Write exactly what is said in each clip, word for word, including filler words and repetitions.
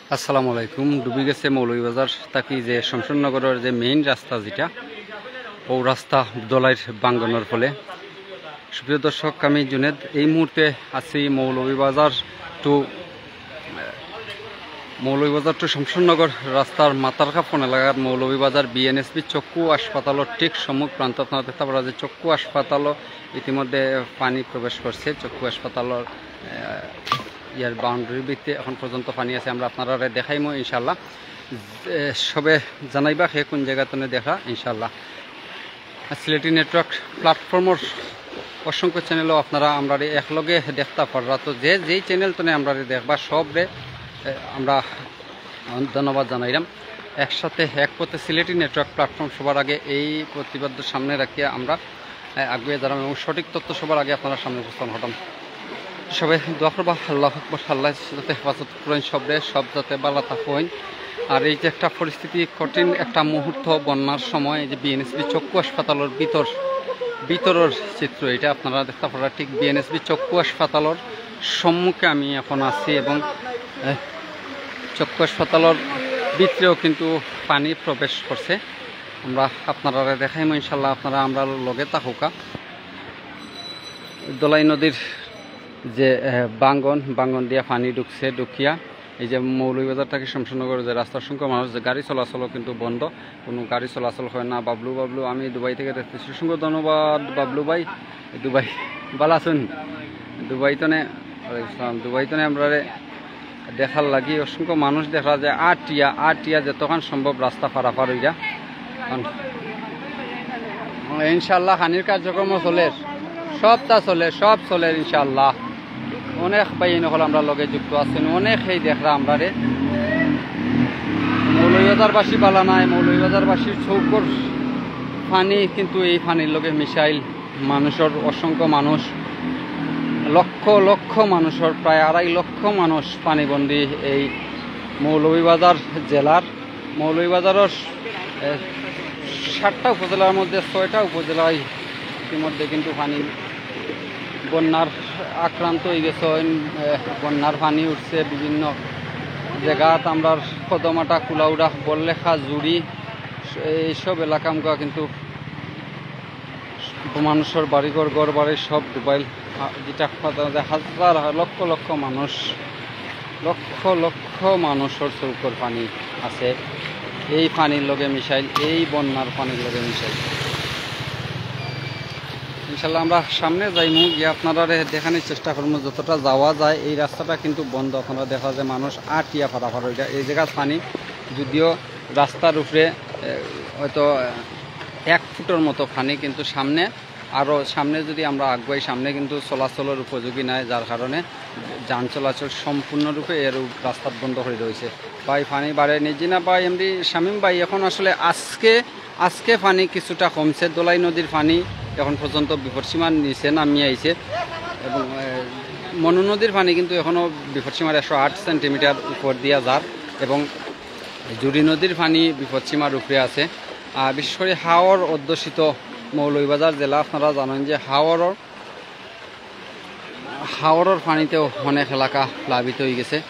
আসসালামু আলাইকুম। ডুবি গেছে মৌলভীবাজার থাকি যে শমশেরনগরের যে মেইন রাস্তা যেটা, ও রাস্তা দোলাইর বাঙ্গনর ফলে। সুপ্রিয় দর্শক, আমি জুনেদ। এই মুহূর্তে আছি মৌলভীবাজার টু, মৌলভীবাজার টু শমশেরনগর রাস্তার মাতারকাফন এলাকার মৌলভীবাজার বিএনএসবি চক্ষু হাসপাতালর ঠিক সম্মুখ প্রান্ত। আপনারা দেখতে পারা যে চক্ষু হাসপাতালও ইতিমধ্যে পানি প্রবেশ করছে। চক্ষু হাসপাতালর, আহ, ইয়ার বাউন্ডারির ভিতরে এখন পর্যন্ত পানি আছে। আমরা আপনারারে দেখাইমু ইনশাআল্লাহ। যে সবে জানাইবা হে কোন জায়গা তনে দেখা ইনশাআল্লাহ। আর সিলেটি নেটওয়ার্ক প্ল্যাটফর্মর অসংখ্য চ্যানেলও আপনারা আমরারে একলগে দেখতা পাররা। তো যে যেই চ্যানেল তনে আমরারে দেখবা সবরে, এ, আমরা ধন্যবাদ জানাইলাম। একসাথে এক পথে সিলেটি নেটওয়ার্ক প্ল্যাটফর্ম সবার আগে এই প্রতিবেদন সামনে রাখিয়া আমরা, এ, আগুয়ে যারাম এবং সঠিক তথ্য সবার আগে আপনারা সামনে উপস্থাপন করতাম। সবে দোয়া করবা, আল্লাহ আকবর, আল্লাহ যাতে হেফাজত করেন সবরে, সব যাতে ভালা থাকইন। আর এই যে একটা পরিস্থিতি, কঠিন একটা মুহূর্ত, বন্যার সময়, এই যে বিএনএসবি চক্ষু হাসপাতালর ভিতর, ভিতরর চিত্র এটা আপনারা দেখতে পারা, ঠিক বিএনএসবি চক্ষু হাসপাতালর সম্মুখে আমি এখন আছি এবং, এ, চক্ষু হাসপাতালর ভিতরেও কিন্তু পানি প্রবেশ করছে। আমরা আপনারারে দেখাইমু ইনশাল্লাহ, আপনারা আমরার লগে থাকুকা। দোলাই নদীর যে, এ, বাঙ্গন, বাঙ্গন দিয়া পানি ঢুকছে, ঢুকিয়া এই যে মৌলভীবাজার থাকি শমশেরনগর যে রাস্তা, অসংখ্য মানুষ, যে গাড়ি চলাচলও কিন্তু বন্ধ, কোনো গাড়ি চলাচল হয় না। বাবলু, বাবলু, আমি দুবাই থেকে দেখতেছি, অসংখ্য ধন্যবাদ বাবলু ভাই। দুবাই, ভালা আছইন? দুবাই তনে, ওয়ালাইকুম সালাম। দুবাই তনে আমরারে দেখার লাগি অসংখ্য মানুষ দেখা যায়, আটিয়া, আটিয়া যতখান সম্ভব রাস্তা পারাপার অইরা। এখন ইনশাআল্লাহ পানির কার্যক্রম চলের, সবটা চলের, সব চলের ইনশাআল্লাহ। অনেক ভাইয়াইন অকল আমরার লগে যুক্ত আছইন, অনেকেই দেখরা আমরারে। মৌলভীবাজারবাসী ভালা নায়, মৌলভীবাজারবাসীর চউখর পানি কিন্তু এই পানির লগে মিশাইল। মানুষর অসংখ্য মানুষ, লক্ষ লক্ষ মানুষর, প্রায় আড়াই লক্ষ মানুষ পানিবন্দী এই মৌলভীবাজার জেলার। মৌলভীবাজারর, এ, সাতটা উপজেলার মধ্যে ছয়টা উপজেলায় ইতিমধ্যে কিন্তু পানি, বন্যার আক্রান্ত অই গেছে। এ, বন্যার পানি উঠছে বিভিন্ন জায়গাত। আমরার কদমাটা, কুলাউড়া, বড়লেখা, জুড়ি, এইসব এলাকা আমগা কিন্তু মানুষর বাড়িঘর, ঘর বাড়ি সব ডুবাইল। আ, যেটা কথা যে হাজার, লক্ষ লক্ষ মানুষ, লক্ষ লক্ষ মানুষর চউখর পানি আছে এই পানির লগে মিশাইল, এই বন্যার পানির লগে মিশাইল। ইনশাল্লাহ আমরা সামনে যাইমু, গিয়া আপনারারে দেখানির চেষ্টা করমু যতটা যাওয়া যায়। এই রাস্তাটা কিন্তু বন্ধ, আপনারা দেখা যায় মানুষ আটিয়া পারাপার অইরা। এই জায়গার পানি যদিও রাস্তার উপরে, এ, হয়তো, এ, এক ফুটর মতো পানি, কিন্তু সামনে, আরও সামনে যদি আমরা আগুয়াই, সামনে কিন্তু চলাচলর উপযোগী নাই, যার কারণে যান চলাচল সম্পূর্ণরূপে এর উপ-, রাস্তাত বন্ধ করি দেওয়া অইছে। ভাই, পানি বাড়ে নি? জি না ভাই, এমডি শামীম ভাই, এখন আসলে আজকে, আজকে পানি কিছুটা কমছে। দোলাই নদীর পানি এখন পর্যন্ত বিপদসীমার নিচে নামিয়া আইছে এবং, এ, মনু নদীর পানি কিন্তু এখনও বিপদসীমার একশো আট সেন্টিমিটার উপর দিয়া যার এবং জুড়ি নদীর পানি বিপদসীমার উপরে আছে। আর বিশেষ করে হাওর অধ্যুষিত মৌলভীবাজার জেলা, আপনারা জানেন যে হাওরর, হাওরর পানিতেও অনেক এলাকা প্লাবিত অই গেছে।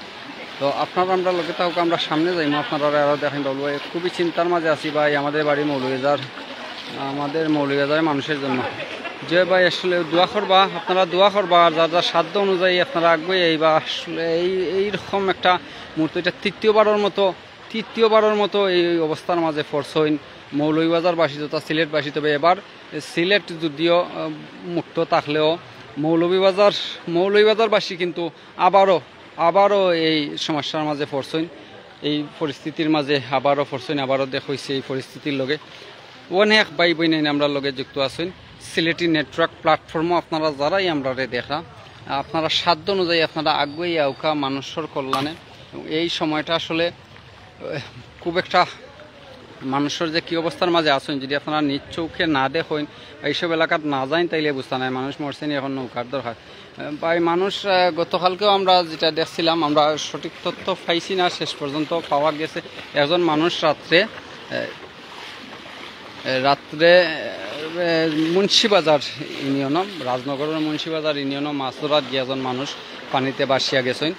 তো আপনারা আমরার লগে থাকুক, আমরা সামনে যাইমু, আপনারারে আরও দেখাইমু। বাবলু ভাই, খুবই চিন্তার মাঝে আছি ভাই, আমাদের বাড়ি মৌলভীবাজার, আমাদের মৌলভীবাজারের মানুষের জন্য। যে ভাই, আসলে দোয়া করবা, আপনারা দোয়া করবা, আর যার যার সাধ্য অনুযায়ী আপনারা আগুয়াই আইবা। আসলে এই, এইরকম একটা মুহূর্ত, এটা তৃতীয়বারর মতো, তৃতীয়বারর মতো এই অবস্থার মাঝে পড়ছইন মৌলভীবাজারবাসী তথা সিলেটবাসী। তবে এবার সিলেট যদিও, আহ, মুক্ত থাকলেও মৌলভীবাজার, মৌলভীবাজারবাসী কিন্তু আবারও, আবারও এই সমস্যার মাঝে পড়ছইন, এই পরিস্থিতির মাঝে আবারও পড়ছইন, আবারও দেখা অইছে এই পরিস্থিতির লগে। অনেক ভাই বইনাইন আমরার লগে যুক্ত আছইন। সিলেটি নেটওয়ার্ক প্ল্যাটফর্মও আপনারা যারাই আমরারে দেখরা, আপনারা সাধ্য অনুযায়ী আপনারা আগুয়াই আউকা মানুষর কল্যাণে। এবং এই সময়টা আসলে, আহ, খুব একটা মানুষর যে কি অবস্থার মাঝে আছইন, যদি আপনারা নিজ চউখে না দেখইন, এইসব এলাকাত না যাইন, তাইলে বুঝতা নায় মানুষ মরছে নি, এখন নৌকার দরকার। আহ, ভাই, মানুষ, আহ, গতকালকেও আমরা যেটা দেখছিলাম, আমরা সঠিক তথ্য পাইছি না, শেষ পর্যন্ত পাওয়া গেছে একজন মানুষ রাত্রে, আহ, এ, রাত্রে, এ, মুন্সিবাজার ইউনিয়নও, রাজনগরের মুন্সিবাজার ইউনিয়নও মাছ ধরাত গিয়া একজন মানুষ পানিতে ভাসিয়া গেছইন।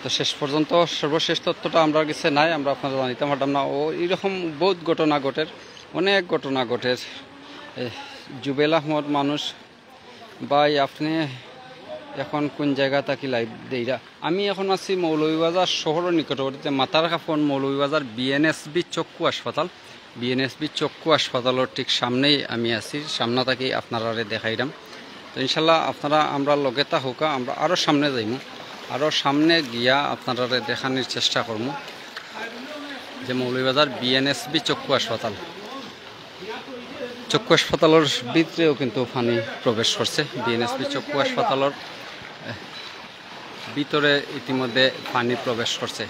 তো শেষ পর্যন্ত সর্বশেষ তথ্যটা আমরার গেছে নাই, আমরা আপনারারে জানাইতাম পারতাম না। ও, এইরকম বহুত ঘটনা ঘটের, অনেক ঘটনা ঘটের। এ, জুবেল আহমদ মানুষ, ভাই, আপনে এখন কুন জাগা থাকি live দেইরা? আমি এখন আছি মৌলভীবাজার শহরর নিকটবর্তী মাথার কাপড় মৌলভীবাজার বিএনএসবি চক্ষু হাসপাতাল। বিএনএসবি চক্ষু হাসপাতালর ঠিক সামনেই আমি আছি, সামনা থাকি আপনারারে দেখাইরাম। তো ইনশাল্লাহ আপনারা আমরার লগে থাকউক্কা, আমরা আরও সামনে যাইমু, আরও সামনে গিয়া আপনারারে দেখানির চেষ্টা করমু যে মৌলভীবাজার বিএনএসবি চক্ষু হাসপাতাল, চক্ষু হাসপাতালর ভিতরেও কিন্তু পানি প্রবেশ করছে। বিএনএসবি চক্ষু হাসপাতালর, এহ, ভিতরে ইতিমধ্যে পানি প্রবেশ করছে,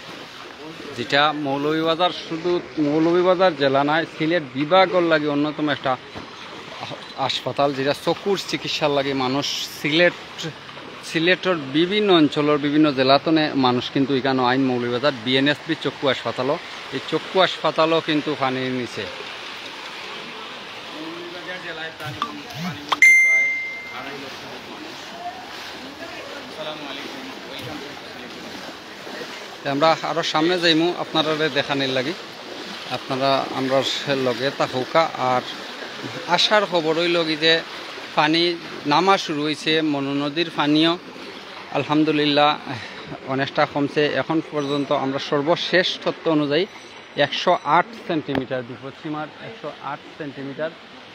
যেটা মৌলভীবাজার, শুধু মৌলভীবাজার জেলা নায়, সিলেট বিভাগর লাগি অন্যতম একটা হাসপাতাল, যেটা চকুর চিকিৎসার লাগি মানুষ সিলেট, সিলেটর বিভিন্ন অঞ্চলর বিভিন্ন জেলা তনে মানুষ কিন্তু ইখানো আইন মৌলভীবাজার বিএনএসবি চক্ষু হাসপাতালও। এই চক্ষু হাসপাতালও কিন্তু পানির নিচে। আমরা আরও সামনে যাইমু আপনারারে দেখানির লাগি। আপনারা আমরার লগে থাকউক্কা। আর আশার খবর অইলো কি যে পানি নামা শুরু অইছে, মনু নদীর পানিও আলহামদুলিল্লাহ অনেকটা কমছে। এখন পর্যন্ত আমরা সর্বশেষ তথ্য অনুযায়ী একশো আট সেন্টিমিটার, বিপদসীমার একশো আট সেন্টিমিটার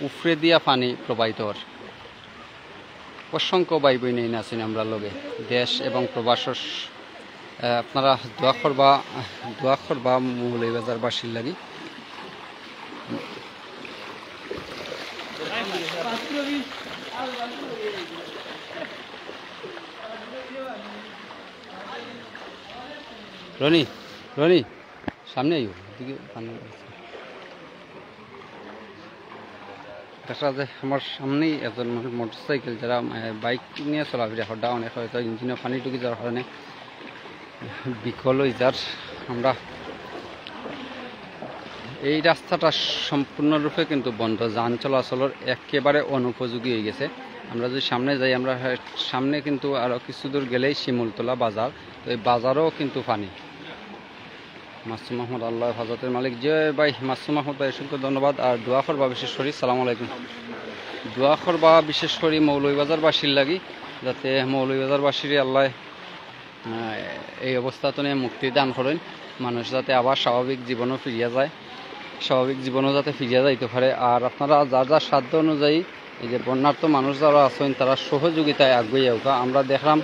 উপরে দিয়া পানি প্রবাহিত অর। অসংখ্য ভাই বইন এইন আছইন আমরার লগে, দেশ এবং প্রবাসর। আহ, আপনারা দোয়া করবা, দোয়া করবা মৌলভীবাজারবাসীর লাগি। রনি, রনি, সামনে আইও, এদিকে পানি আছে। দেখা যায় আমার সামনেই একজন মানুষ মোটরসাইকেল, যারা, আহ, বাইক নিয়ে চলাফেরা কররা, অনেক হয়তো ইঞ্জিনে পানি ঢুকি যাওয়ার কারণে বিকল অই যার। আমরা এই রাস্তাটা সম্পূর্ণরূপে কিন্তু বন্ধ, যান চলাচলর একেবারে অনুপযোগী অই গেছে। আমরা যদি সামনে যাই, আমরা সামনে কিন্তু আরও কিছু দূর গেলেই শিমুলতলা বাজার, তো এই বাজারও কিন্তু পানি। মাসুম আহমদ, আল্লাহ হেফাজতের মালিক। জি ভাই, মাসুম আহমদ ভাই, অসংখ্য ধন্যবাদ। আর দোয়া করবা বিশেষ করি, সালাম আলাইকুম, দোয়া করবা বিশেষ করি মৌলভীবাজারবাসীর লাগি, যাতে মৌলভীবাজারবাসীরে আল্লাহ, আহ, এই অবস্থা তনে মুক্তি দান করইন, মানুষ যাতে আবার স্বাভাবিক জীবনও ফিরিয়া যায়, স্বাভাবিক জীবনও যাতে ফিরিয়া যাইতে পারে। আর আপনারা যার যার সাধ্য অনুযায়ী এই যে বন্যার্ত মানুষ যারা আছইন, তারা সহযোগিতায় আগুয়াই আউক্কা। আমরা দেখলাম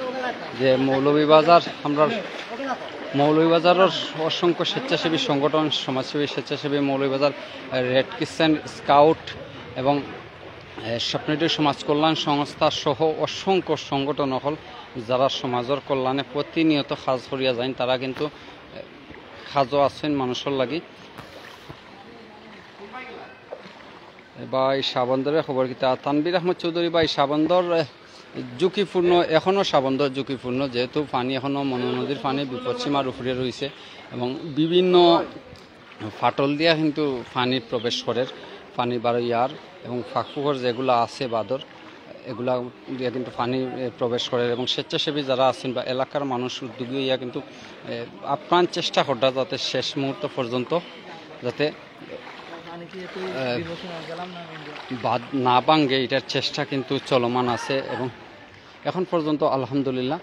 যে মৌলভীবাজার, আমরা মৌলভীবাজারর অসংখ্য স্বেচ্ছাসেবী সংগঠন, সমাজসেবী স্বেচ্ছাসেবী মৌলভীবাজার রেড ক্রিসেন্ট স্কাউট এবং, এ, স্বপ্নদ্বীপ সমাজ কল্যাণ সংস্থা সহ অসংখ্য সংগঠন অকল যারা সমাজর কল্যাণে প্রতিনিয়ত কাজ করিয়া যাইন, তারা কিন্তু, এ, কাজও আছইন মানুষর লাগি। এ ভাই, সাবন্দরের খবর কিতা? তানভীর আহমদ চৌধুরী ভাই, সাবন্দর, এ, ঝুঁকিপূর্ণ, এখনো সাবন্দর ঝুঁকিপূর্ণ, যেহেতু পানি এখনো মনু নদীর পানি বিপদসীমার উপরে রইছে এবং বিভিন্ন ফাটল দিয়া কিন্তু পানি প্রবেশ করের, পানি বারইয়ার এবং ফাঁকফুকর যেগুলা আছে বাদর, এগুলা দিয়া কিন্তু পানি, এ, প্রবেশ করের এবং স্বেচ্ছাসেবী যারা আছইন বা এলাকার মানুষ উদ্যোগী অইয়া কিন্তু, এ, আপ্রাণ চেষ্টা কররা যাতে শেষ মুহূর্ত পর্যন্ত যাতে, এ, বাঁধ না ভাঙ্গে, এটার চেষ্টা কিন্তু চলমান আছে এবং এখন পর্যন্ত আলহামদুলিল্লাহ,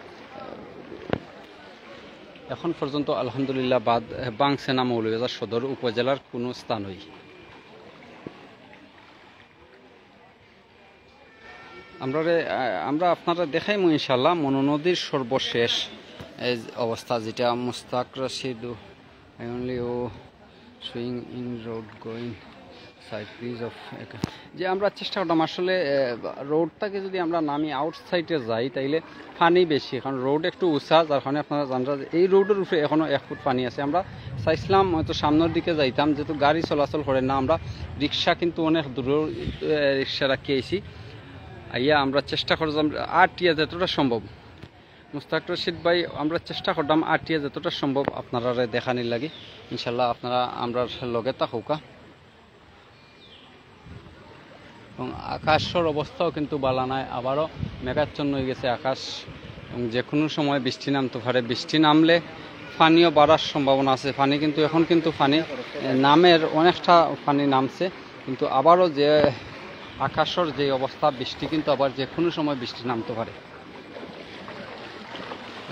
এখন পর্যন্ত আলহামদুলিল্লাহ বাঁধ, এ, ভাঙছে না মৌলভীবাজার সদর উপজেলার কোনো স্থানই। আমরা রে-, আ-, আমরা আপনারারে দেখাইমু ইনশাল্লাহ মনু নদীর সর্বশেষ এই অবস্থা, যেটা মুস্তাক রশিদ, only ও showing in road going side please of, যে আমরা চেষ্টা করলাম আসলে, এ, রোড থাকি যদি আমরা নামি আউটসাইডে যাই, তাইলে পানি বেশি, কারণ রোড একটু উঁচা, যার কারণে আপনারা জানরা যে এই রোডর উপরে এখনো এক ফুট পানি আছে। আমরা চাইছিলাম হয়তো সামনের দিকে যাইতাম, যেহেতু গাড়ি চলাচল করে না, আমরা রিক্সা কিন্তু অনেক দূরেও, এ, রিক্সা রাখি আইছি। আইয়া আমরা চেষ্টা করলাম আটিয়া যতটা সম্ভব, মুস্তাক রশিদ ভাই, আমরা চেষ্টা করলাম আটিয়া যতটা সম্ভব আপনারারে দেখানির লাগি। ইনশাল্লাহ আপনারা আমরার লগে থাকউক্কা। এবং আকাশর অবস্থাও কিন্তু বালা নাই, আবারও মেঘাচ্ছন্ন অই গেছে আকাশ। এবং যে কোনো সময় বৃষ্টি নামতে পারে। বৃষ্টি নামলে পানিও বাড়ার সম্ভাবনা আছে। পানি কিন্তু এখন কিন্তু পানি, এ, নামের, অনেকটা পানি নামছে, কিন্তু আবারও যে আকাশর যে অবস্থা, বৃষ্টি কিন্তু আবার যে কোনো সময় বৃষ্টি নামতে পারে।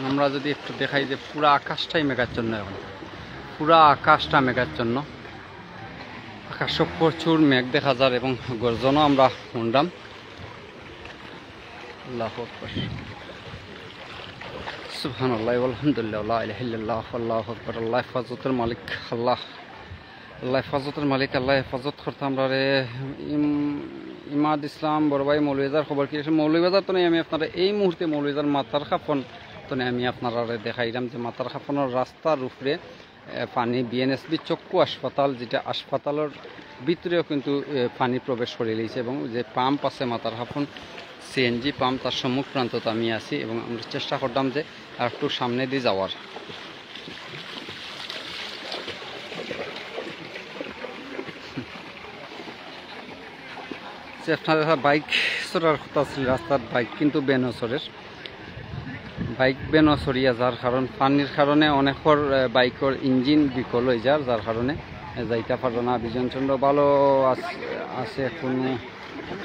আমরা যদি একটু দেখাই যে পুরা আকাশটাই মেঘাচ্ছন্ন এখন, পুরা আকাশটা মেঘাচ্ছন্ন। আকাশে প্রচুর মেঘ দেখা যার এবং গর্জনও আমরা শুনলাম। আল্লাহু আকবার। সুবহানাল্লাহ, আলহামদুলিল্লাহ, লা ইলাহা ইল্লাল্লাহ, আল্লাহু আকবার। আল্লাহ হেফাজতের মালিক, আল্লাহ, আল্লাহ হেফাজতের মালিক, আল্লাহ হেফাজত করতা আমরারে। ইম-, ইমাদ ইসলাম বড় ভাই, মৌলভীবাজার খবর কি? মৌলভীবাজার তো নাই, আমি আপনারে এই মুহূর্তে মৌলভীবাজার মাতার খাফন তো নাই, আমি আপনারারে দেখাইলাম যে মাতার খাফনর রাস্তার উপরে এ, পানি, বিএনএসবি চক্ষু হাসপাতাল, যেটা হাসপাতালর ভিতরেও কিন্তু, এ, পানি প্রবেশ করি লিছে এবং যে পাম্প আছে মাতার খাফন সিএনজি পাম্প, তার সম্মুখ প্রান্তত আমি আছি এবং আমরা চেষ্টা করতাম যে আর একটু সামনেদি যাওয়ার। যে আপনারা বাইক চড়ার কথা আছিল, রাস্তাত বাইক কিন্তু ভ্যানও চড়ের। বাইক ভ্যানও চড়িয়া যার কারণ পানির কারণে অনেকর, এ, বাইকর ইঞ্জিন বিকল হয়ে যার, যার কারণে, এ, যাইতা পারল না। বিজনচন্দ্র ভালো আছ-, আছে, কোনো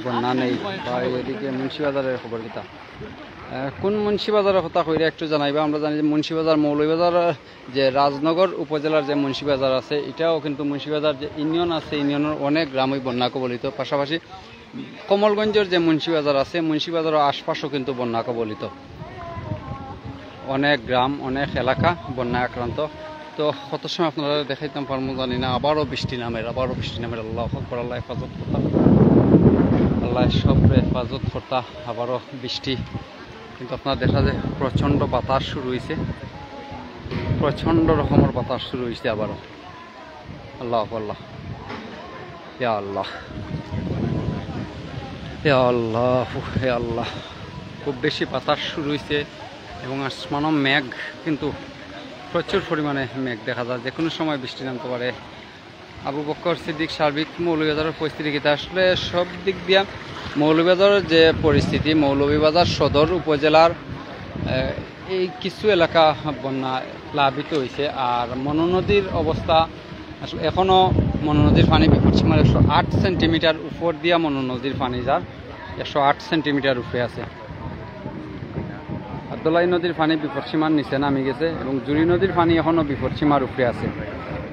বন্যা নেই। বা এদিকে মুন্সিবাজারের খবর কিতা? এ, কোন মুন্সিবাজারের কথা কইরা একটু জানাইবা। আমরা জানি যে মুন্সিবাজার, মৌলভীবাজার, যে রাজনগর উপজেলার যে মুন্সিবাজার আছে, এটাও কিন্তু মুন্সিবাজার যে ইউনিয়ন আছে, ইউনিয়নের অনেক গ্রামই বন্যা কবলিত। পাশাপাশি কমলগঞ্জের যে মুন্সিবাজার আছে, মুন্সিবাজারের আশপাশও কিন্তু বন্যা কবলিত, অনেক গ্রাম, অনেক এলাকা বন্যা আক্রান্ত। তো কত সময় আপনারা দেখাইতাম পারবো জানি না, আবারও বৃষ্টি নামের, আবারও বৃষ্টি নামের। আল্লাহু আকবার, আল্লাহ হেফাজত করতা, আল্লাহ সবরে হেফাজত করতা। আবারও বৃষ্টি, কিন্তু আপনারা দেখা যায় প্রচণ্ড বাতাস শুরু হয়েছে, প্রচণ্ড রকমের বাতাস শুরু হয়েছে আবারও। আল্লাহ আল্লাহ, ইয়া আল্লাহ, ইয়া আল্লাহ, ইয়া আল্লাহ। খুব বেশি বাতাস শুরু হয়েছে এবং আসমানও মেঘ, কিন্তু প্রচুর পরিমাণে মেঘ দেখা যায়, যে কোনো সময় বৃষ্টি নামতে পারে। আবু বকর সিদ্দিক, সার্বিক মৌলভীবাজারের পরিস্থিতি কিতা? আসলে সব দিক দিয়া মৌলভীবাজারের যে পরিস্থিতি, মৌলভীবাজার সদর উপজেলার, আহ, এই কিছু এলাকা বন্যা প্লাবিত হয়েছে। আর মনু নদীর অবস্থা আসলে এখনও, মনু নদীর পানি বিপদসীমার একশো আট সেন্টিমিটার উপর দিয়া মনু নদীর পানি যার, একশো আট সেন্টিমিটার উপরে আছে। আর দোলাই নদীর পানি বিপদসীমার নিচে নামি গেছে এবং জুড়ি নদীর পানি এখনও বিপদসীমার উপরে আছে।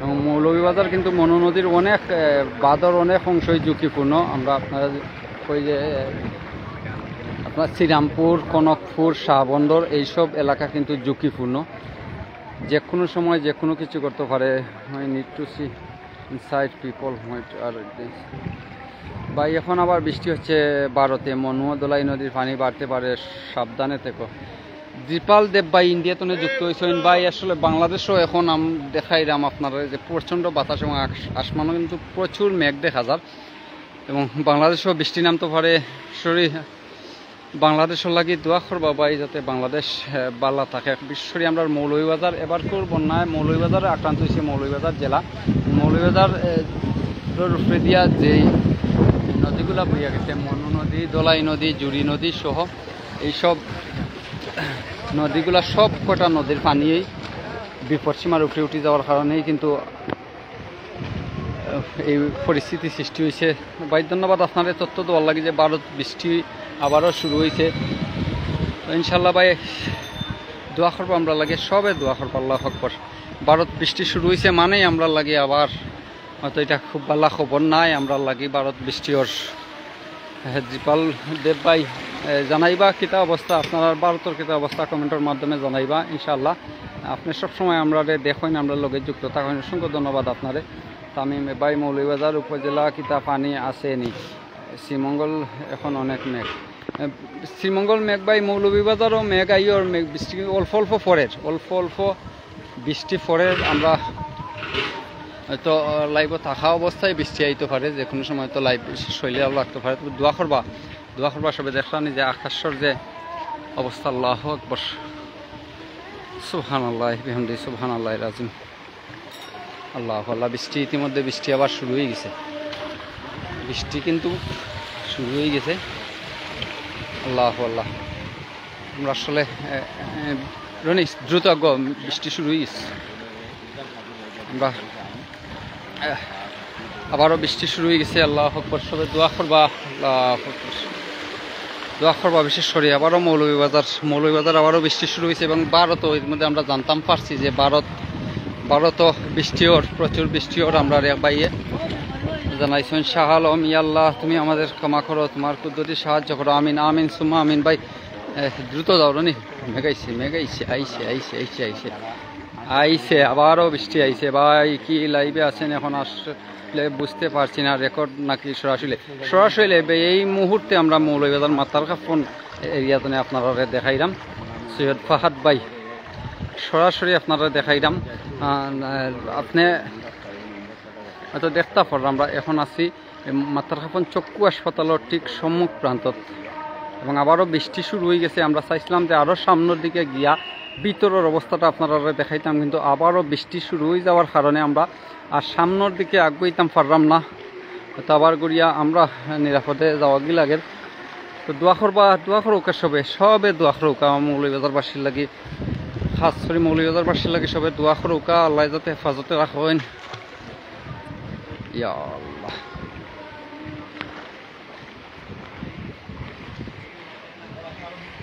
এবং মৌলভীবাজার কিন্তু মনু নদীর অনেক, এ, বাঁধর অনেক অংশই ঝুঁকিপূর্ণ। আমরা আপনারা ওই যে, এ, আপনার শ্রীরামপুর, কনকপুর, শাহবন্দর, এইসব এলাকা কিন্তু ঝুঁকিপূর্ণ। যে কোনো সময় যে কোনো কিছু করতে পারে। I need to see inside people, what are they? ভাই, এখন আবার বৃষ্টি হচ্ছে ভারতে, মনু ও দোলাই নদীর পানি বাড়তে পারে, সাবধানে থেকো। দীপাল দেব ভাই ইন্ডিয়া তনে যুক্ত হয়েছেন। ভাই, আসলে বাংলাদেশও এখন আম-, দেখাইলাম আপনারা যে প্রচণ্ড বাতাস এবং আস-, আসমানও কিন্তু প্রচুর মেঘ দেখা যার এবং বাংলাদেশও বৃষ্টি নামতে পারে। সরি, বাংলাদেশর লাগি দোয়া করবা ভাই, যাতে বাংলাদেশ, আহ, বালা থাকে। বিশেষ করে আমরা মৌলভীবাজার, এবারকুর বন্যায় মৌলভীবাজারে আক্রান্ত হয়েছে মৌলভীবাজার জেলা। মৌলভীবাজার, আহ, উপরে দিয়া যেই নদীগুলা বইয়া গেছে, মনু নদী, দোলাই নদী, জুড়ি নদী সহ এইসব নদীগুলা, সব কটা নদীর পানিয়েই বিপদসীমার উপরে উঠে যাওয়ার কারণেই কিন্তু এই পরিস্থিতি সৃষ্টি হয়েছে। ভাই, ধন্যবাদ আপনারে তথ্য দেওয়ার লাগি যে ভারত বৃষ্টি আবারও শুরু হয়েছে। তো ইনশাল্লাহ ভাই, দোয়া করবো আমরা লাগে, সবে দোয়া করবো। আল্লাহ আকবর। ভারত বৃষ্টি শুরু হয়েছে মানেই আমরা লাগে আবার হয়তো এটা খুব ভালো খবর নাই আমরা লাগি ভারত বৃষ্টি ওর। হ্যাঁ, দীপাল দেব ভাই, এ, জানাইবা কিতা অবস্থা, আপনারা ভারতর কিতা অবস্থা কমেন্টর মাধ্যমে জানাইবা ইনশাআল্লাহ। আপনি সবসময় আমরা দেখেন, আমরা লগে যুক্ত থাকেন, অসংখ্য ধন্যবাদ আপনারে। তামিম ভাই, মৌলভীবাজার উপজেলা কিতা পানি আসেনি? শ্রীমঙ্গল এখন অনেক মেঘ। এ, শ্রীমঙ্গল মেঘ ভাই, মৌলভীবাজারও মেঘ আইয়র, মেঘ বৃষ্টি অল্প অল্প পড়ের, অল্প অল্প বৃষ্টি পড়ের। আমরা হয়তো লাইভও থাকা অবস্থায় বৃষ্টি আইতে পারে, যে কোনো সময় তো লাইভ শেষ হইলে আরও লাগতে পারে। তবে দোয়া করবা, দোয়া করবা সবে। দেখলাম যে আকাশর যে অবস্থা, আল্লাহু আকবর, সুবহানাল্লাহ বিহামদি, সুবহানাল্লাহ রাজিম। আল্লাহ আল্লাহ, বৃষ্টি ইতিমধ্যে বৃষ্টি আবার শুরু হয়ে গেছে, বৃষ্টি কিন্তু শুরু হয়ে গেছে। আল্লাহ আল্লাহ। আমরা আসলে, এ, এ, রনি, দ্রুত আগ, বৃষ্টি শুরু অই গেছে। আমরা, এ, আবারও বৃষ্টি শুরু অই গেছে। আল্লাহু আকবার, সবে দোয়া করবা। আল্লাহু আকবার, দোয়া করবা। বিশেষ করি আবারও মৌলভীবাজার, মৌলভীবাজার আবারও বৃষ্টি শুরু অইছে এবং ভারতও, এর মধ্যে আমরা জানতাম পারছি যে ভারত, ভারতও বৃষ্টি অর, প্রচুর বৃষ্টি অর। আমরা এক ভাইয়ে জানাইছেন, "শাহ আলম, ইয়া আল্লাহ, তুমি আমাদের ক্ষমা করো, তোমার কুদরতি সাহায্য করো, আমিন, আমিন, সুম্মা আমিন।" ভাই, এ, দ্রুত যাও, রনি। মেঘ আইছে, মেঘ আইছে, আইছে, আইছে, আইছে, আইছে। আইছে, আবারও বৃষ্টি আইছে। ভাই, কি live-এ আছেন? এখন আসলে বুঝতে পারছি না, record নাকি সরাসরি। সরাসরি live-এ এই মুহূর্তে আমরা মৌলভীবাজার মাতারকাফন area তনে আপনারারে দেখাইরাম। সৈয়দ ফাহাদ ভাই, সরাসরি আপনারারে দেখাইরাম। আহ, আপনে হয়তো দেখতা পাররা, আমরা এখন আছি এই মাতারকাফন চক্ষু হাসপাতালর ঠিক সম্মুখ প্রান্তত। এবং আবারও বৃষ্টি শুরু অই গেছে। আমরা চাইছিলাম যে আরও সামনর দিকে গিয়া ভিতরর অবস্থাটা আপনারারে দেখাইতাম, কিন্তু আবারও বৃষ্টি শুরু অই যাওয়ার কারণে আমরা আর সামনর দিকে আগুয়াইতাম পারলাম না। তো আবার ঘুরিয়া আমরা নিরাপদে যাওয়াগি লাগের। তো দোয়া করবা, দোয়া করউক্কা সবে, সবে দোয়া করউক্কা মৌলভীবাজারবাসীর লাগি, খাস করি মৌলভীবাজারবাসীর লাগি সবে দোয়া করউক্কা, আল্লায় যাতে হেফাজতে রাখইন। ইয়া আল্লাহ।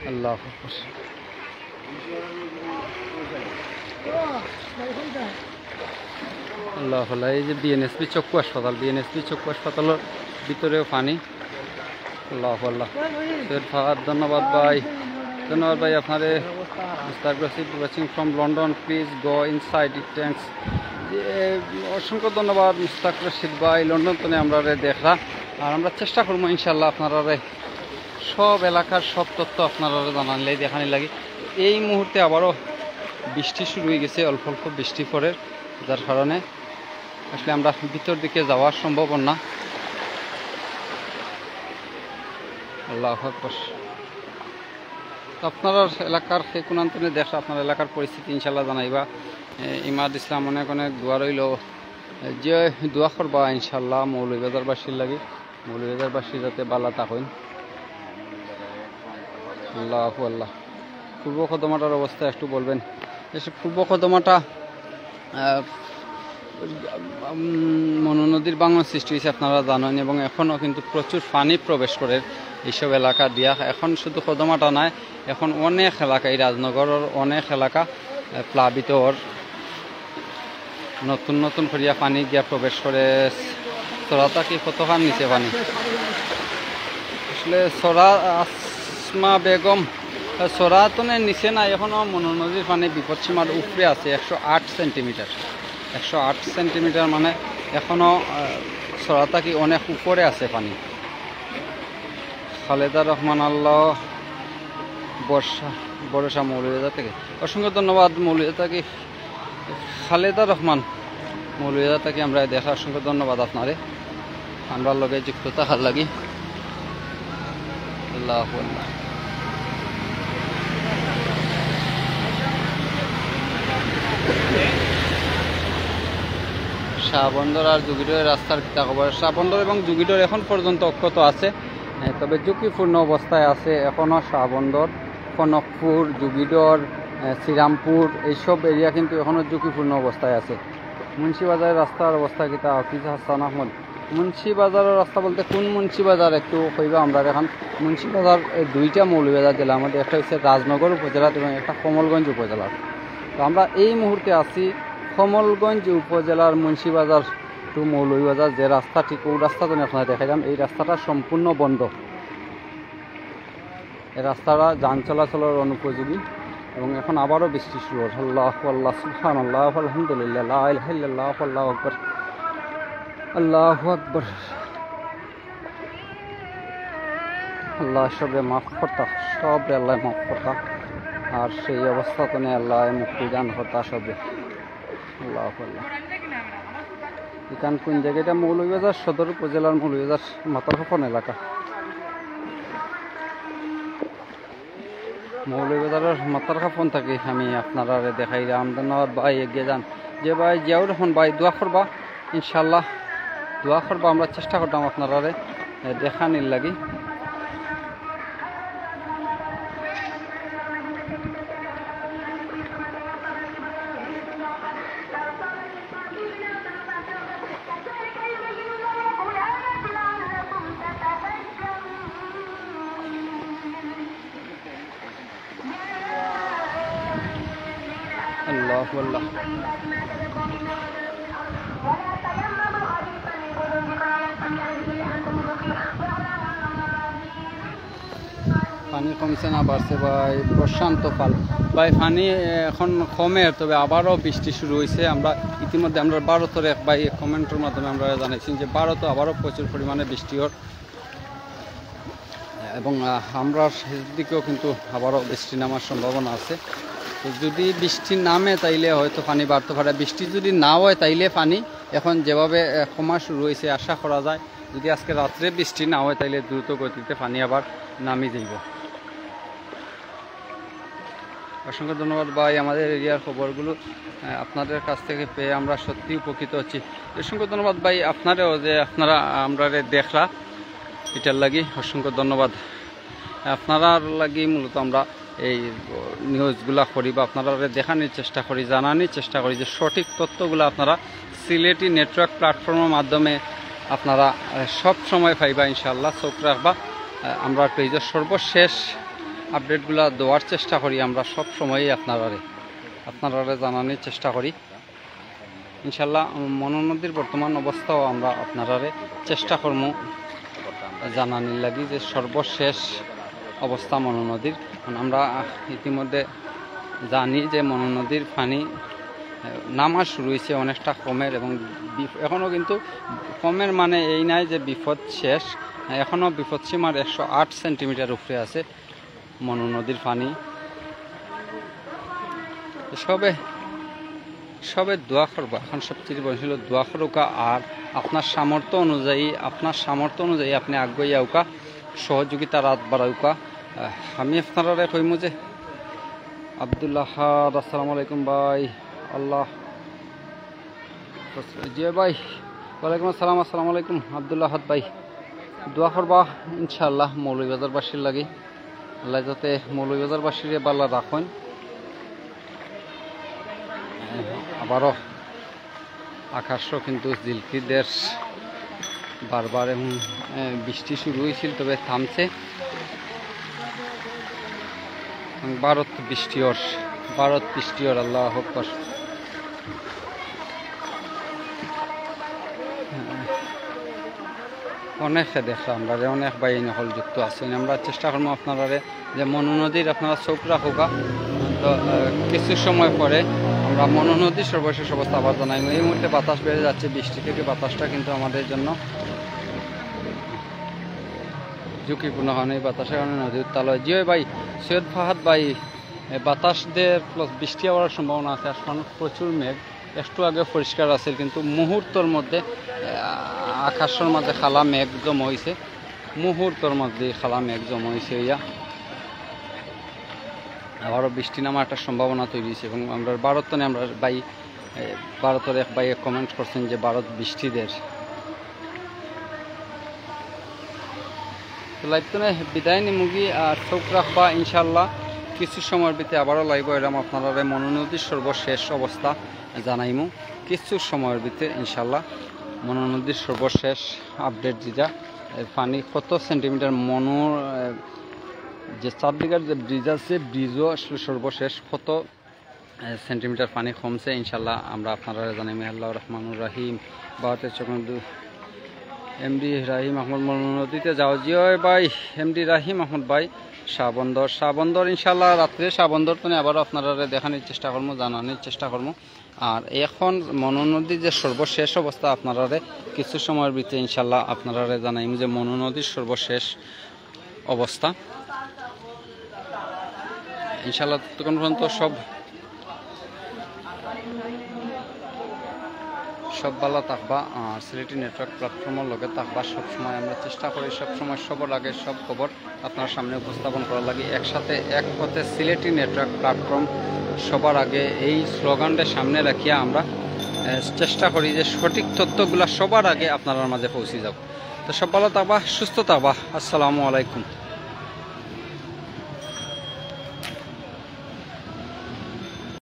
আল্লাহু আকবার। আল্লাহু আকবার। এই যে বিএনএসপি চক্ষু হাসপাতাল, বিএনএসপি চক্ষু হাসপাতালর ভিতরেও পানি। আল্লাহু আকবার। সৈয়দ ফাহাদ, ধন্যবাদ ভাই, ধন্যবাদ ভাই আপনারে। Mister Rashid watching from London, please go inside it, thanks। যে, অসংখ্য ধন্যবাদ মুস্তাক রশিদ ভাই, লন্ডন তনে আমরারে দেখরা। আর আমরা চেষ্টা করমু ইনশাআল্লাহ আপনারারে সব এলাকার সব তথ্য আপনারারে জানানির লাগি, দেখানির লাগি। এই মুহূর্তে আবারও বৃষ্টি শুরু অই গেছে, অল্প অল্প বৃষ্টি পড়ের, যার কারণে আসলে আমরা ভিতর দিকে যাওয়া সম্ভব না। আল্লাহু আকবার। তো আপনারার এলাকার কে কুনান্তনে দেখরা, আপনার এলাকার পরিস্থিতি ইনশাআল্লাহ জানাইবা। এ, ইমাদ ইসলাম, অনেক অনেক দোয়া রইলো। এ, যে দোয়া করবা ইনশাআল্লাহ মৌলভীবাজারবাসীর লাগি, মৌলভীবাজারবাসী যাতে বালা থাকইন। আল্লাহু আল্লাহ। পূর্ব কদমাটার অবস্থা একটু বলবেন। এসে পূর্ব কদমাটা, আহ, উম, মনু নদীর ভাঙন সৃষ্টি অইছে আপনারা জানইন, এবং এখনও কিন্তু প্রচুর পানি প্রবেশ করের এইসব এলাকা দিয়া। এখন শুধু কদমাটা নায়, এখন অনেক এলাকা, এই রাজনগরর অনেক এলাকা, আহ, প্লাবিত অর। নতুন নতুন করিয়া পানি গিয়া প্রবেশ করে। ছড়া থাকি কতখান নিচে পানি? আসলে ছড়া আসমা বেগম, আহ, ছড়া তনে নিচে না, এখনো মনু নদীর পানি বিপদসীমার উপরে আছে, একশো আট সেন্টিমিটার। একশো আট সেন্টিমিটার মানে এখনো, আহ, ছড়া থাকি অনেক উপরে আছে পানি। খালেদা রহমান, আল্লাহ বর্ষা, ভরসা মৌলভীবাজার থাকি। অসংখ্য ধন্যবাদ মৌলভীবাজার থাকি। খালেদা রহমান মৌলভীবাজার থাকি আমরারে দেখরা, অসংখ্য ধন্যবাদ আপনারে আমরার লগে যুক্ত থাকার লাগি। আল্লাহু আল্লাহ। শাহবন্দর আর জুগিডোরের রাস্তার কিতা খবর? শাহবন্দর এবং জুগিডোর এখন পর্যন্ত অক্ষত আছে, এ, তবে ঝুঁকিপূর্ণ অবস্থায় আছে এখনো শাহবন্দর, কনকপুর, জুগিডোর, এ, শ্রীরামপুর, এইসব এরিয়া কিন্তু এখনো ঝুঁকিপূর্ণ অবস্থায় আছে। মুন্সিবাজারের রাস্তার অবস্থা কিতা? হাফিজ হাসান আহমদ। মুন্সিবাজারের রাস্তা বলতে কোন মুন্সিবাজার একটু কইবা আমরারে? এখন মুন্সিবাজার, এ, দুইটা মৌলভীবাজার জেলার মধ্যে, একটা হচ্ছে রাজনগর উপজেলাত এবং একটা কমলগঞ্জ উপজেলাত। তো আমরা এই মুহূর্তে আছি কমলগঞ্জ উপজেলার মুন্সিবাজার to মৌলভীবাজার, যে রাস্তা, ঠিক ওই রাস্তা তনে আপনারে দেখাইলাম। এই রাস্তাটা সম্পূর্ণ বন্ধ, এই রাস্তাটা যান চলাচলের অনুপযোগী এবং এখন আবারও বৃষ্টি শুরু অর। আল্লাহু আল্লাহ, সুবহানাল্লাহ, আলহামদুলিল্লাহ, লা ইলাহা ইল্লাল্লাহ, আল্লাহু আকবার, আল্লাহু আকবার। আল্লাহ সবরে মাফ করতা, সবরে আল্লাহ মাফ করতা, আর সেই অবস্থা তনে আল্লাহ মুক্তি দান করতা সবরে। আল্লাহু আল্লাহ। ইখান কোন জাগা? ইটা মৌলভীবাজার সদর উপজেলার মৌলভীবাজার মাতারকাফন এলাকা। মৌলভীবাজারের মাতারকাফন থাকি আমি আপনারারে দেখাইরাম। ধন্যবাদ ভাই, এগিয়ে যান। যে ভাই জিয়াউর রহমান ভাই, দোয়া করবা ইনশাআল্লাহ, দোয়া করবা, আমরা চেষ্টা করতাম আপনারারে, এ, দেখানির লাগি। والله. পানি কমছে না বাড়ছে ভাই? প্রশান্ত পাল। ভাই, পানি এখন কমের, তবে আবারও বৃষ্টি শুরু হইছে। আমরা ইতিমধ্যে আমরা ভারতর এক ভাই কমেন্টর মাধ্যমে আমরা জানাইছি যে ভারতও আবারও প্রচুর পরিমাণে বৃষ্টি অর এবং, আহ, আমরার দিকেও কিন্তু আবারও বৃষ্টি নামার সম্ভাবনা আছে। তো যদি বৃষ্টি নামে তাইলে হয়তো পানি বাড়তে পারে, বৃষ্টি যদি না হয় তাইলে পানি এখন যেভাবে, আহ, কমা শুরু হইছে আশা করা যায় যদি আজকে রাত্রে বৃষ্টি না হয় তাইলে দ্রুত গতিতে পানি আবার নামি যাইব। অসংখ্য ধন্যবাদ ভাই, আমাদের এরিয়ার খবরগুলো, আহ, আপনাদের কাছ থেকে পেয়ে আমরা সত্যি উপকৃত হচ্ছি। অসংখ্য ধন্যবাদ ভাই আপনারেও যে আপনারা আমরারে দেখরা, এটার লাগি অসংখ্য ধন্যবাদ। আপনারার লাগি মূলত আমরা এই নিউজগুলা করি বা আপনারারে দেখানির চেষ্টা করি, জানানির চেষ্টা করি যে সঠিক তথ্যগুলা আপনারা সিলেটি নেটওয়ার্ক প্ল্যাটফর্মর মাধ্যমে আপনারা, আহ, সব সময় পাইবা ইনশাআল্লাহ। চোখ রাখবা, আহ, আমরার পেজর সর্বশেষ আপডেটগুলা দেওয়ার চেষ্টা করি আমরা সব সময়ই আপনারারে, আপনারারে জানানির চেষ্টা করি ইনশাআল্লাহ। উম, মনু নদীর বর্তমান অবস্থাও আমরা আপনারারে চেষ্টা করমু জানানির লাগি যে সর্বশেষ অবস্থা মনু নদীর। কারণ আমরা, আহ, ইতিমধ্যে জানি যে মনু নদীর পানি, আহ, নামা শুরু হইছে অনেকটা কমের এবং বিপ-, এখনও কিন্তু কমের মানে এই নাই যে বিপদ শেষ, এখনও বিপদসীমার একশো আট সেন্টিমিটার উপরে আছে মনু নদীর পানি। সবে, সবে দোয়া করবা, এখন সবচেয়ে বড় হইল দোয়া করুকা, আর আপনার সামর্থ্য অনুযায়ী, আপনার সামর্থ্য অনুযায়ী আপনি আগুয়াই আউকা, সহযোগিতার আত বাড়াউকা। আহ, আমি আপনারারে কইমু যে আব্দুল্লাহ আহাদ, আসসালামু আলাইকুম ভাই। আল্লাহ, জি ভাই, ওয়ালাইকুম আসসালাম, আসসালামু আলাইকুম আব্দুল্লাহ আহাদ ভাই। দোয়া করবা ইনশাআল্লাহ মৌলভীবাজারবাসীর লাগি, আল্লাহ যাতে মৌলভীবাজারবাসীরে বালা রাখইন। আবারও আকাশও কিন্তু ঝিলকি দের বারবার এবং, এ, বৃষ্টি শুরু হইছিল, তবে থামছে। এবং ভারত বৃষ্টি অর, ভারত বৃষ্টি অর, আল্লাহু আকবার। অনেকে দেখরা আমরারে, অনেক ভাই নকল যুক্ত আছইন। আমরা চেষ্টা করমু আপনারারে যে মনু নদীর আপনারা চোখ রাখুকা। তো, আহ, কিছু সময় পরে আমরা মনু নদীর সর্বশেষ অবস্থা আবার জানাইমু। এই মুহূর্তে বাতাস বেড়ে যাচ্ছে, বৃষ্টি থেকে বাতাসটা কিন্তু আমাদের জন্য ঝুঁকিপূর্ণ, কারণ এই বাতাসের কারণে নদী উত্তাল হয়। জি ভাই, সৈয়দ ফাহাদ ভাই, এ, বাতাস দের প্লাস বৃষ্টি হওয়ার সম্ভাবনা আছে। আসমান প্রচুর মেঘ, একটু আগে পরিষ্কার আছিল, কিন্তু মুহূর্তর মধ্যে, আহ, আকাশর মাঝে কালা মেঘ জমা হইছে, মুহূর্তর মধ্যে কালা মেঘ জমা হইছে ইয়া। আবারও বৃষ্টি নামার একটা সম্ভাবনা তৈরি হইছে এবং আমরা ভারত তনে আমরা ভাই, এ, ভারতর এক ভাইয়ে কমেন্ট করছেন যে ভারত বৃষ্টি দের। তো লাইভ তনে বিদায় নিমুগি, আর চোখ রাখবা ইনশাআল্লাহ। কিছু সময়র ভিতরে আবারও লাইভ অইরাম, আপনারারে মনু নদীর সর্বশেষ অবস্থা জানাইমু কিছু সময়র ভিতরে ইনশাআল্লাহ। মনু নদীর সর্বশেষ আপডেট যেটা, এ, পানি কত সেন্টিমিটার মনুর, এ, যে চার দিকের যে ব্রিজ আছে, ব্রিজও আসলে সর্বশেষ কত, এ, সেন্টিমিটার পানি কমছে ইনশাআল্লাহ আমরা আপনারারে জানাইমু। আল্লাহ রহমানুর রাহিম, ভারতের চক্রবর্তী এমডি রাহিম আহমদ মনু নদীতে যাও। জি অয় ভাই, এমডি রাহিম আহমদ ভাই, শাহবন্দর, শাহবন্দর ইনশাআল্লাহ রাত্রে শাহবন্দর তনে আবারও আপনারারে দেখানির চেষ্টা করমু, জানানির চেষ্টা করমু। আর এখন মনু নদীর যে সর্বশেষ অবস্থা আপনারারে কিছু সময়র ভিতরে ইনশাআল্লাহ আপনারারে জানাইমু যে মনু নদীর সর্বশেষ অবস্থা। ইনশাআল্লাহ ততক্ষণ পর্যন্ত সব, সব ভালা থাকবা। আর সিলেটি নেটওয়ার্ক প্ল্যাটফর্মর লগে থাকবা সব সময়। আমরা চেষ্টা করি সব সময় সবার আগে সব খবর আপনার সামনে উপস্থাপন করার লাগি। একসাথে এক পথে সিলেটি নেটওয়ার্ক প্ল্যাটফর্ম সবার আগে, এই স্লোগানটা সামনে রাখিয়া আমরা, আহ, চেষ্টা করি যে সঠিক তথ্যগুলা সবার আগে আপনারার মাঝে পৌঁছে যাউক। তো সব ভালা থাকবা, সুস্থ থাকবা। আসসালামু আলাইকুম।